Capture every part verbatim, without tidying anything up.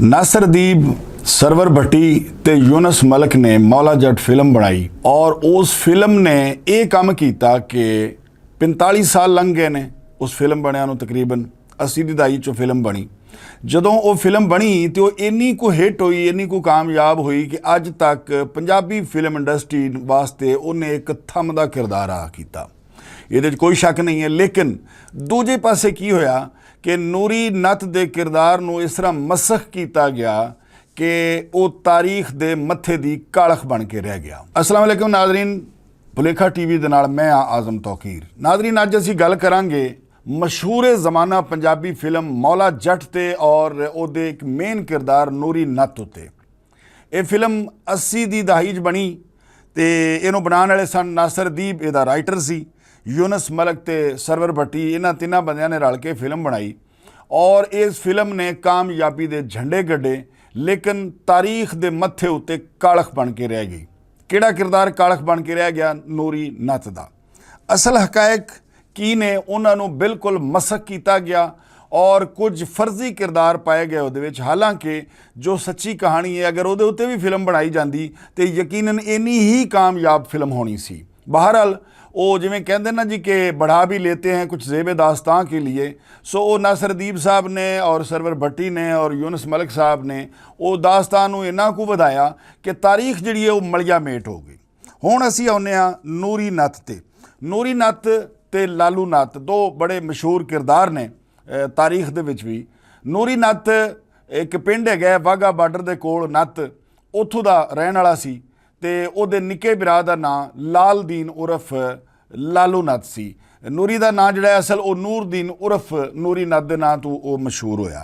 ناصر ادیب، سرور بھٹی تے یونس ملک نے مولا جٹ فلم بنائی، اور اس فلم نے یہ کام کیتا کہ پینتالیس سال لنگھ گئے نے اس فلم بنیا نوں، تقریباً اسی دی دہائی چوں فلم بنی۔ جدوں وہ فلم بنی تے وہ اینی کو ہٹ ہوئی، اینی کو کامیاب ہوئی کہ اج تک پنجابی فلم انڈسٹری واسطے انہیں ایک تھم دا کردار ادا کیتا۔ یہ کوئی شک نہیں ہے، لیکن دوجے پاسے کی ہویا کہ نوری نت دے کردار نوں اس طرح مسخ کیتا گیا کہ او تاریخ دے متھے دی کالخ بن کے رہ گیا۔ السلام علیکم ناظرین، بلیکھا ٹی وی دے نال میں ہاں اعظم توقیر۔ ناظرین، اج اسی گل کراں گے مشہور زمانہ پنجابی فلم مولا جٹ تے اور او دے ایک مین کردار نوری نت اتے۔ اے فلم اسی دی دہائی چ بنی تے اینوں بنان والے سن ناصر ادیب، اے دا رائٹر سی، یونس ملک تے سرور بھٹی، انہاں تیناں بندیاں نے رل کے فلم بنائی۔ اور اس فلم نے کامیابی دے جھنڈے گڈے، لیکن تاریخ دے متھے اتے کالخ بن کے رہ گئی۔ کیڑا کردار کالخ بن کے رہ گیا؟ نوری نت دا۔ اصل حقائق کی نے انہاں نوں بالکل مسخ کیتا گیا اور کچھ فرضی کردار پائے گئے اودے وچ، حالانکہ جو سچی کہانی ہے، اگر اودے اتے بھی فلم بنائی جاندی تے یقیناً اینی ہی کامیاب فلم ہونی سی۔ بہرحال، او جویں کہندے نا جی کہ بڑھا بھی لیتے ہیں کچھ زیب داستان کے لیے، سو او ناصر ادیب صاحب نے اور سرور بھٹی نے اور یونس ملک صاحب نے او داستان نوں انہاں کو ودھایا کہ تاریخ جڑی ہے وہ ملیا میٹ ہو گئی۔ ہن اسی آؤنے آں نوری نت تے۔ نوری نت تے لالو نت دو بڑے مشہور کردار نے، اے، تاریخ دے وچ بھی۔ نوری نت ایک پنڈ ہے گیا واگا بارڈر دے کول نت، اتھوں دا رہن والا سی تے او دے نکے برا دا ناں لال دین عرف لالو نت سی۔ نوری دا ناں جڑا ہے اصل او نور دین عرف نوری نت دے ناں تو او مشہور ہویا۔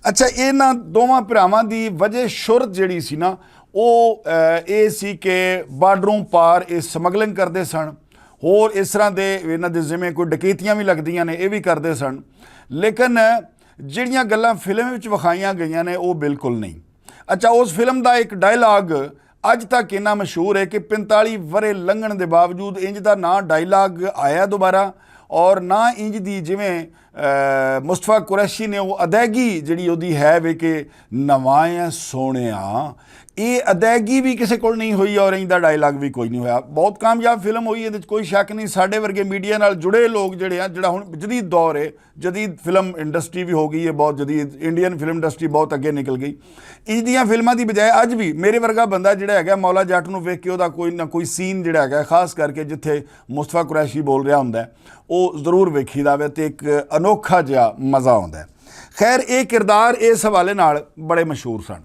اچھا، انہاں دوواں بھراواں دی وجہ شہرت جڑی سی نا، او، اے، اے سی کہ بارڈروں پار اے سمگلنگ کردے سن، ہور اس طرح دے انہاں دے ذمے کوئی ڈکیتیاں وی لگدیاں نے، اے وی کردے سن۔ لیکن جڑیاں گلاں فلم وچ وکھائیاں گئیاں نے، او بالکل نہیں۔ اچھا، اس فلم دا ایک ڈائلاگ اج تک انہاں مشہور ہے کہ پینتالی ورے لنگھن دے باوجود انج دا نہ ڈائلاگ آیا دوبارہ، اور نہ انج دی جویں، اے، مصطفیٰ قریشی نے وہ ادائیگی جڑی اودی ہے وے کہ نوائیں سونیا، یہ ادائیگی بھی کسے کول نہیں ہوئی اور انج دا ڈائلاگ بھی کوئی نہیں ہویا۔ بہت کامیاب فلم ہوئی، یہ کوئی شک نہیں۔ ساڈے ورگے میڈیا نال جڑے لوگ جڑے ہیں، جڑا ہن جدید دور ہے، جدید فلم انڈسٹری بھی ہو گئی ہے بہت جدید، انڈین فلم انڈسٹری بہت اگے نکل گئی۔ انج دیاں فلماں دی بجائے اج بھی میرے ورگا بندہ جڑا ہے مولا جٹ نوں ویکھ کے اوہدا کوئی نہ کوئی سین جڑا ہے خاص کر کے جتھے مصطفیٰ قریشی بول رہا ہوندا ہے، او ضرور ویکھی دا وے تے ایک انوکھا جہا مزہ ہوندا ہے۔ خیر، اے کردار اس حوالے نال بڑے مشہور سن،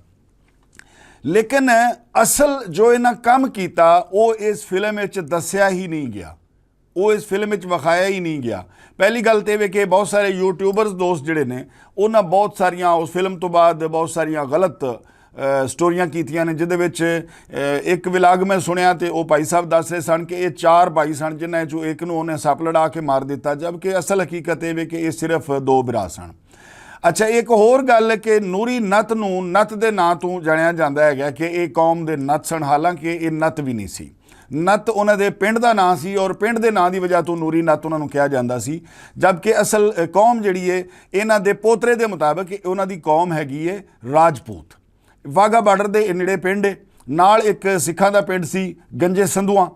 لیکن اصل جو انہاں کم کیتا، او اس فلم وچ دسیا ہی نہیں گیا، او اس فلم وچ وکھایا ہی نہیں گیا۔ پہلی گل تے وے کہ بہت سارے یوٹیوبرز دوست جڑے نے، انہاں بہت ساریاں اس فلم تو بعد بہت ساریاں غلط، اے، سٹوریاں کیتیاں نے، جدے وچ، اے، ایک ولاگ میں سنیا تے او بھائی صاحب دس رہے سن کہ اے چار بھائی سن، جنہاں چوں ایک نوں انہیں سپ لڑا کے مار دتا، جبکہ اصل حقیقت اے وے کہ اے صرف دو بھرا سن۔ اچھا، ایک ہور گل کہ نوری نت نوں نت دے ناں توں جانیا جاندا ہے کہ اے قوم دے نت سن، حالانکہ اے نت وی نہیں سی۔ نت انہاں دے پنڈ دا ناں سی اور پنڈ دے ناں دی وجہ توں نوری نت انہاں نوں کہیا جاندا سی، جبکہ اصل، اے، قوم جڑی ہے، انہاں دے پوترے دے مطابق انہاں دی قوم ہے گی ہے راجپوت۔ واگا بارڈر دے نڑے پنڈ ہے، نال ایک سکھاں دا پنڈ سی گنجے سندھواں۔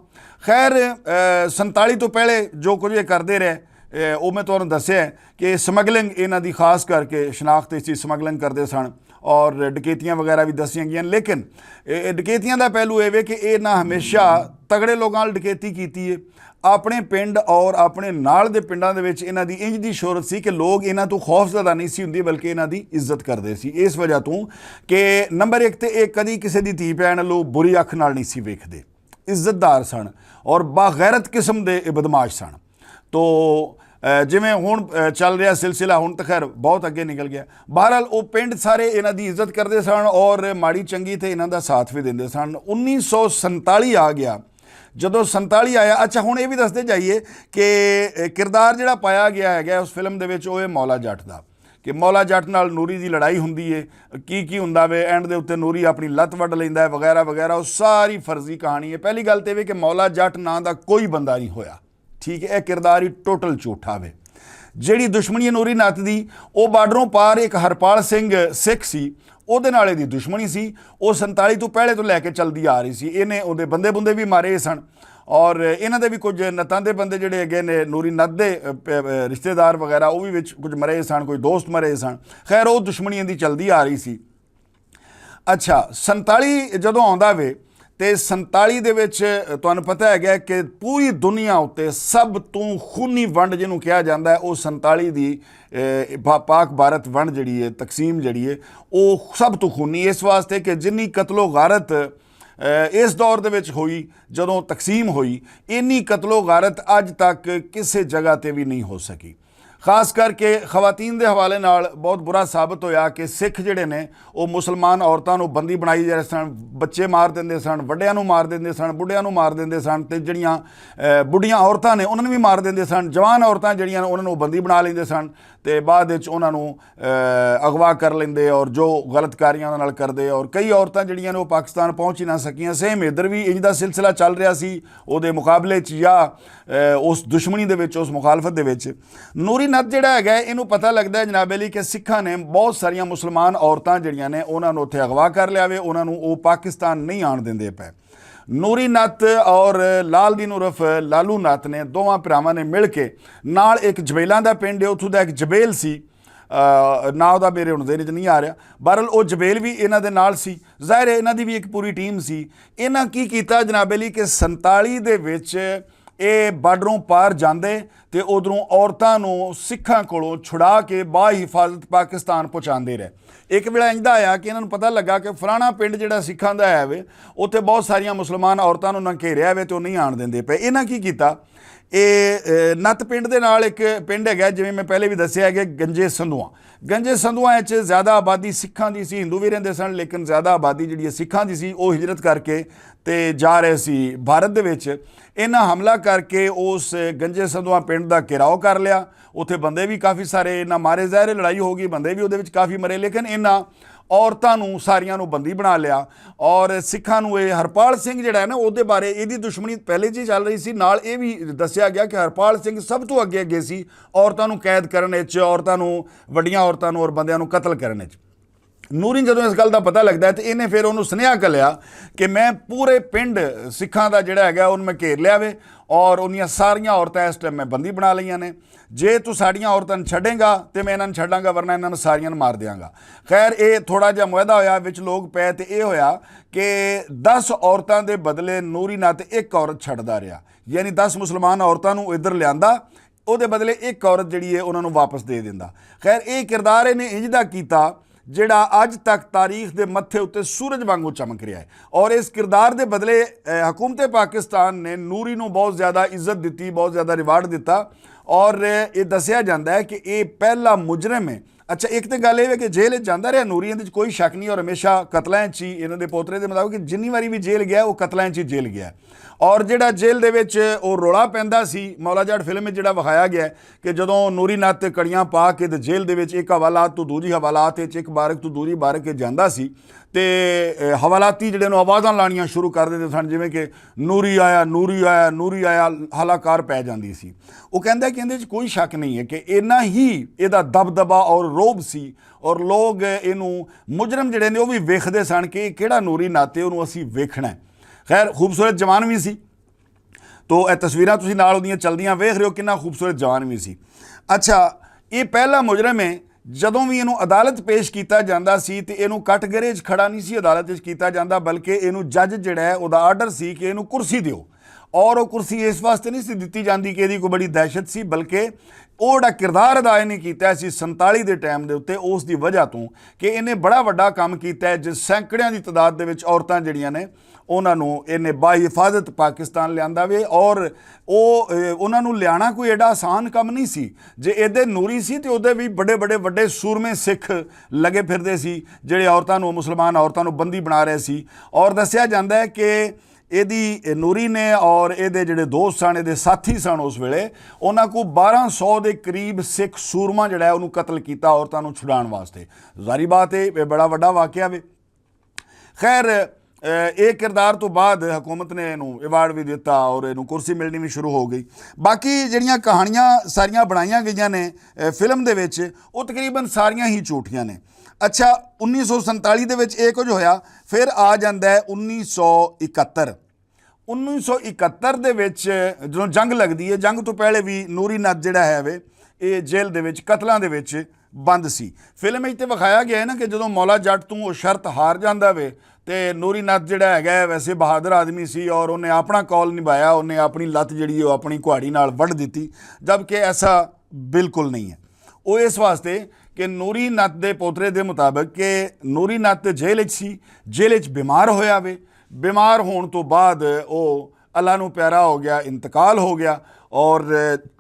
خیر، اے، سنتالی تو پہلے جو کچھ یہ کردے رہے، اے، او میں تہانوں دسیا ہے کہ سمگلنگ انہاں دی خاص کر کے شناخت سی، سمگلنگ کردے سن اور ڈکیتیاں وغیرہ بھی دسیاں گئیاں۔ لیکن اے، اے ڈکیتیاں دا پہلو اے وے کہ اے نہ ہمیشہ تگڑے لوکاں نال ڈکیتی کیتی ہے، اپنے پنڈ اور اپنے نال دے پنڈاں دے وچ انہاں دی انج دی شہرت سی کہ لوگ انہاں تو خوف زدہ نہیں سی ہوندے، بلکہ انہاں دی عزت کردے سی۔ اس وجہ تو کہ نمبر ایک تے اے کدی کسے دی دھی بہن لو بری اکھ نال نہیں سی ویکھدے، عزت دار سن اور باغیرت قسم دے اے بدمعاش سن۔ تو، اے، جویں ہن، اے، چل رہا سلسلہ، ہن تو خیر بہت اگے نکل گیا۔ بہرحال، او پنڈ سارے انہاں دی عزت کردے سن اور ماڑی چنگی تے انہاں دا ساتھ بھی دیندے سن۔ انیس سو سنتالی آ گیا۔ جدوں سنتالی آیا، اچھا، ہن یہ بھی دستے جائیے کہ، اے، کردار جڑا پایا گیا ہے اس فلم دے وچ، او ہے مولا جٹ دا، کہ مولا جٹ نال نوری دی لڑائی ہوندی ہے، کی کی ہوندا وے، اینڈ دے اوتے نوری اپنی لت وڈ لیندا ہے وغیرہ وغیرہ۔ او ساری فرضی کہانی ہے۔ پہلی گل تے وے کہ مولا جٹ ناں دا کوئی بندہ نہیں ہویا، ٹھیک ہے، اے کردار ہی ٹوٹل جھوٹا وے۔ جیڑی دشمنی ہے نوری نت دی، او بارڈروں پار ایک ہرپال سنگھ سکھ سی، اوہدے نال ایہدی دشمنی سی۔ او سنتالی توں پہلے توں لے کے چلدی آ رہی سی۔ ایہنے اوہدے بندے بندے وی مارے سن، اور انہاں دے وی کجھ نتاں دے بندے جیہڑے اگے نے نوری نت دے رشتے دار وغیرہ او وی وچ کجھ مرے سن، کجھ دوست مرے سن۔ خیر او دشمنی ایہدی چلدی آ رہی سی۔ اچھا، سنتالی جدوں آندا وے تے سنتالی دے وچ تہانوں پتہ ہے گیا کہ پوری دنیا اتے سب توں خونی ونڈ جنوں کہیا جاندا ہے او سنتالی دی پاک بھارت ونڈ جیہڑی ہے، تقسیم جیہڑی ہے، او سب توں خونی اس واسطے کہ جنی قتل و غارت اس دور دے وچ ہوئی، جدوں تقسیم ہوئی، اینی قتل و غارت اج تک کسے جگہ تے وی نہیں ہو سکی۔ خاص کر کے خواتین دے حوالے نال بہت برا ثابت ہویا کہ سکھ جیہڑے نے او مسلمان عورتاں نوں بندی بنائی جاندے سن، بچے مار دیندے سن، وڈیاں نوں مار دیندے سن، بڈیاں نوں مار دیندے سن، تے جیہڑیاں بڈیاں عورتاں نے انہاں نوں وی مار دیندے سن، جوان عورتاں جیہڑیاں نے انہاں نوں بندی بنا لیندے سن، تے بعد وچ انہاں نوں اغوا کر لیندے اور جو غلط کاریاں انہاں نال کردے اور کئی عورتاں جیہڑیاں نے او پاکستان پہنچ ہی نہ سکیاں۔ سیم ادھر وی انج دا سلسلہ چل رہیا سی، اوہدے مقابلے چ یا اس دشمنی دے وچ، اس مخالفت دے وچ۔ نوری نت جیہڑا ہے گیا اینوں پتہ لگدا ہے جناب علی کہ سکھاں نے بہت ساریاں مسلمان عورتاں جیہڑیاں نے انہاں نوں اتھے اغوا کر لیا وے، انہاں نوں او پاکستان نہیں آن دیندے پے۔ نوری نت اور لال دین عرف لالو نت نے دوواں پراواں نے مل کے نال ایک جبیلاں دا پنڈ ہے اتھوں دا ایک جبیل سی، ناں دا میرے ہن ذہن چ نہیں آ رہیا، بہرحال او جبیل وی انہاں دے نال سی۔ ظاہر ہے انہاں دی وی ایک پوری ٹیم سی۔ انہاں کی کیتا جناب علی کہ سنتالی دے وچ اے بارڈروں پار جاندے تے ادھروں عورتاں نوں سکھاں کولوں چھڑا کے با حفاظت پاکستان پہنچاندے رہے۔ ایک ویلا انج دا آیا کہ انہاں نوں پتہ لگا کہ فلانا پنڈ جیہڑا سکھاں دا ہے وے، اتھے بہت ساریاں مسلمان عورتاں نوں انہاں گھیریا وے تے او نہیں آن دیندے پے۔ انہاں کی کیتا؟ اے نت پنڈ دے نال ایک پنڈ ہے گیا جویں میں پہلے وی دسیا ہے کہ گنجے سندھواں، گنجے سندھواں وچ زیادہ آبادی سکھاں دی سی، ہندو وی رہندے سن لیکن زیادہ آبادی جیہڑی ہے سکھاں دی سی او ہجرت کر کے تے جا رہے سی بھارت دے وچ۔ انہاں حملہ کر کے اس گنجے سندھواں پنڈ دا گھیراؤ کر لیا۔ اتھے بندے وی کافی سارے انہاں مارے، ظاہر ہے لڑائی ہو گئی، بندے وی اوہدے وچ کافی مرے لیکن انہاں عورتاں نوں ساریاں نوں بندی بنا لیا۔ اور سکھاں نوں اے ہرپال سنگھ جیہڑا ہے نا اوہدے بارے ایہدی دشمنی پہلے جی چل رہی سی، نال اے وی دسیا گیا کہ ہرپال سنگھ سب توں اگے اگے سی عورتاں نوں قید کرنے وچ، عورتاں نوں، وڈیاں عورتاں نوں اور بندیاں نوں قتل کرنے وچ۔ نوری جدوں اس گل دا پتہ لگدا ہے تے انہیں فیر انہوں سنیہا گلیا کہ میں پورے پنڈ سکھاں دا جیہڑا ہے گیا انہوں میں گھیر لیا وے، اور انہیاں ساریاں عورتاں اس ٹائم میں بندی بنا لئیاں نے۔ جے توں ساڈیاں عورتاں نوں چھڈیں گا تے میں انہاں نوں چھڈاں گا، ورنہ انہاں نوں ساریاں نوں مار دیاں گا۔ خیر اے تھوڑا جیہا معاہدہ ہویا، وچ لوگ پے تے اے ہویا کہ دس عورتاں دے بدلے نوری ناتے ایک عورت چھڈدا رہیا۔ یعنی دس مسلمان عورتاں نوں ادھر لیاندا، اوہدے بدلے ایک عورت جیہڑی ہے انہاں نوں واپس دے دیندا۔ خیر اے کردار انہیں انج دا کیتا جیہڑا اج تک تاریخ دے متھے اتے سورج وانگوں چمک رہیا ہے۔ اور اس کردار دے بدلے حکومت پاکستان نے نوری نوں بہت زیادہ عزت دتی، بہت زیادہ ریوارڈ دتا۔ اور اے دسیا جاندا ہے کہ اے پہلا مجرم ہے۔ اچھا، ایک تے گل اے ہے کہ جیل وچ جاندا رہیا نوری، ایندے وچ کوئی شک نہیں، اور ہمیشہ قتلاں وچ ہی انہاں دے پوترے دے مطابق کہ جنی واری وی جیل گیا او قتلاں وچ ہی جیل گیا۔ اور جیہڑا جیل دے وچ او رولا پیندا سی، مولا جاٹ فلم وچ جیہڑا وکھایا گیا ہے کہ جدوں نوری نت کڑیاں پا کے تے جیل دے وچ ایک حوالات توں دوجی حوالات وچ، ایک بارک توں دوجی بارک وچ جاندا سی تے حوالاتی جیہڑے نوں آوازاں لانیاں شروع کر دیندے سن، جویں کہ نوری آیا، نوری آیا، نوری آیا، ہالاکار پے جاندی سی۔ او کہندا ہے کہ ایندے وچ کوئی شک نہیں ہے کہ اینا ہی ایہدا دبدبا اور روب سی، اور لوگ اینوں، مجرم جیہڑے نے او وی ویکھدے سن کہ ایہہ کیہڑا نوری نت ہے، انہوں اسی ویکھنا ہے۔ خیر خوبصورت جوان وی سی۔ تو اے تصویراں تسی نال اوہدیاں چلدیاں ویکھ رہے ہو، کنا خوبصورت جوان وی سی۔ اچھا، اے پہلا مجرم ہے۔ جدوں وی اینوں عدالت پیش کیتا جاندا سی تے اینوں کٹ گرے وچ کھڑا نہیں سی عدالت وچ کیتا جاندا، بلکہ اینوں جج جیہڑا ہے اوہدا آرڈر سی کہ اینوں کرسی دیو۔ اور او کرسی اس واسطے نہیں سی دتی جاندی کہ ایہدی کوئی بڑی دہشت سی، بلکہ او جیہڑا کردار ادا اینے کیتا ہے سی سنتالی دے ٹائم دے اتے، اس دی وجہ توں کہ اینے بڑا وڈا کم کیتا ہے، جس سینکڑیاں دی تعداد دے وچ عورتاں جیہڑیاں نے انہاں نوں اینے باحفاظت پاکستان لیاندا وے۔ اور او انہاں نوں لیانا کوئی ایڈا آسان کم نہیں سی۔ جے ایہدے نوری سی تے اوہدے وی بڑے بڑے وڈے سورمے سکھ لگے پھردے سی، جیہڑے عورتاں نوں، مسلمان عورتاں نوں بندی بنا رہے سی۔ اور دسیا جاندا ہے کہ ایہدی نوری نے اور ایہدے جیہڑے دوست سن، ایہدے ساتھی سن اس ویلے، انہاں کو بارہ سو دے قریب سکھ سورما جیہڑا ہے انہوں قتل کیتا عورتاں نوں چھڑان واسطے۔ ظاہری بات ہے اے بڑا وڈا واقعہ وے۔ خیر، اے کردار توں بعد حکومت نے اینوں ایوارڈ وی دتا اور اینوں کرسی ملنی وی شروع ہو گئی۔ باقی جیہڑیاں کہانیاں ساریاں بنائیاں گئیاں نے فلم دے وچ، او تقریبا ساریاں ہی جھوٹیاں نے۔ اچھا، انیس سو سنتالی دے وچ اے کچھ ہویا۔ پھر آ جاندا ہے انیس سو اکہتر۔ انیس سو اکہتر دے وچ جدوں جنگ لگدی ہے، جنگ تو پہلے بھی نوری نت جڑا ہے وے، اے جیل دے وچ قتلاں دے وچ بند سی۔ فلم وچ تے وکھایا گیا ہے نا کہ جدوں مولا جٹ توں او شرط ہار جاندا وے، تے نوری نت جڑا ہے گا ہے، ویسے بہادر آدمی سی اور انہیں اپنا قول نبھایا، انہیں اپنی لت جڑی ہے او اپنی کہاڑی نال وڈ دتی، جبکہ ایسا بالکل نہیں ہے۔ او اس واسطے کہ نوری نت دے پوترے دے مطابق کہ نوری نت جیل وچ سی، جیل وچ بیمار ہویا وے، بیمار ہون تو بعد او اللہ نوں پیارا ہو گیا، انتقال ہو گیا۔ اور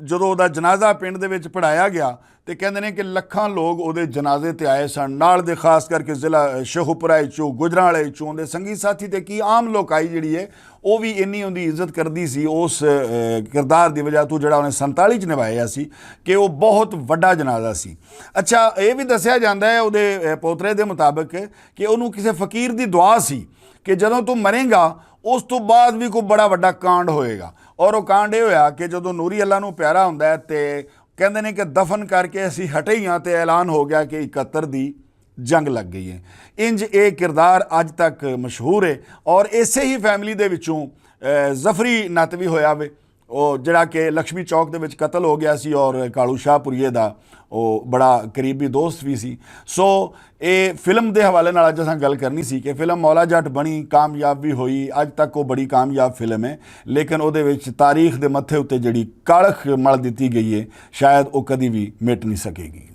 جدوں اوہدا جنازہ پنڈ دے وچ پڑھایا گیا، تے کہندے نے کہ لکھاں لوگ اوہدے جنازے تے آئے سن، نال دے خاص کر کے ضلع شیخوپورہ وچوں، گوجرانوالے وچوں اوہدے سنگی ساتھی تے کی عام لوکائی جڑی ہے، او وی انی اوہدی عزت کردی سی اس کردار دی وجہ توں جڑا اوہنے سنتالی چ نبھایا سی، کہ او بہت وڈا جنازہ سی۔ اچھا، اے وی دسیا جاندا ہے اوہدے پوترے دے مطابق کہ اوہنوں کسے فقیر دی دعا سی کہ جدوں توں مریں گا، اس توں بعد وی کوئی بڑا وڈا کانڈ ہوئے گا۔ اور او کانڈ اے ہویا کہ جدوں نوری اللہ نوں پیارا ہوندا ہے تے کہندے نے کہ دفن کر کے اسی ہٹے ہی ہاں، تے اعلان ہو گیا کہ اکہتر دی جنگ لگ گئی ہے۔ انج اے کردار اج تک مشہور ہے۔ اور اسے ہی فیملی دے وچوں ظفری نت وی ہویا وے، او جڑا کہ لکشمی چوک دے وچ قتل ہو گیا سی اور کالو شاہ پوریے دا او بڑا قریبی دوست وی سی۔ سو اے فلم دے حوالے نال اج اساں گل کرنی سی کہ فلم مولا جٹ بنی، کامیاب وی ہوئی، اج تک او بڑی کامیاب فلم ہے، لیکن اوہدے وچ تاریخ دے متھے اتے جڑی کالخ مل دتی گئی ہے، شاید او کدی وی مٹ نہیں سکے گی۔